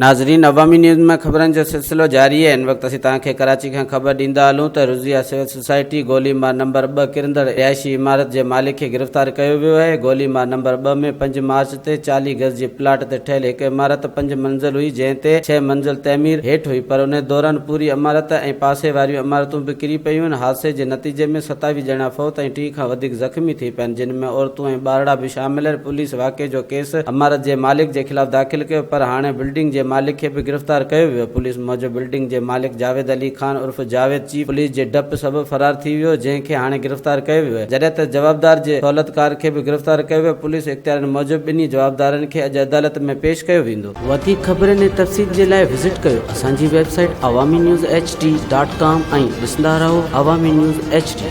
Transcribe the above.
ناظرين عوامي نيوز ۾ خبرن جو سلسلو جاري آهي. هن وقت اسين توهان کي ڪراچي کان خبر ڏيندا هلون ته رضيه سول سوسائٽي گولي مار نمبر ٻه ڪرندڙ رهائشي عمارت جي مالڪ کي گرفتار ڪيو ويو آهي. گولي مار نمبر ٻه ۾ پنج مارچ تي 40 گز جي پلاٽ تي ٺهيل هڪ عمارت پنج منزل هئي جنهن تي ڇهه منزل تعمير هيٺ هئي پر ان دوران پوري عمارت ۽ پاسي واريون عمارتون به ڪري پيون. حادثي جي نتيجي ۾ 27 ڄڻا فوت ۽ 30 کان وڌيڪ زخمي ٿي پيا جن ۾ عورتون ۽ ٻارڙا به شامل آهن. پوليس واقعي جو ڪيس عمارت جي مالڪ جي خلاف داخل ڪيو پر هاڻي بلڊنگ جي مالڪ کي به گرفتار ڪيو ويو. پوليس موجب بلڊنگ جي مالڪ جاويد علي خان عرف جاويد چيف پوليس جي ڊپ سبب فرار ٿي ويو جنهن کي هاڻي گرفتار ڪيو ويو آهي جڏهن ته جوابدار جي سهولتڪار کي به گرفتار ڪيو ويو. پوليس اختيارين موجب ٻنهي جوابدارن کي اڄ عدالت ۾ پيش ڪيو ويندو. وڌيڪ خبرن ۽ تفصيل جي لاء وزٽ ڪيو اسان جي website Awami news H D dot com ۽ ڏسندا رهو عوامي نيوز ايڇ ڊي.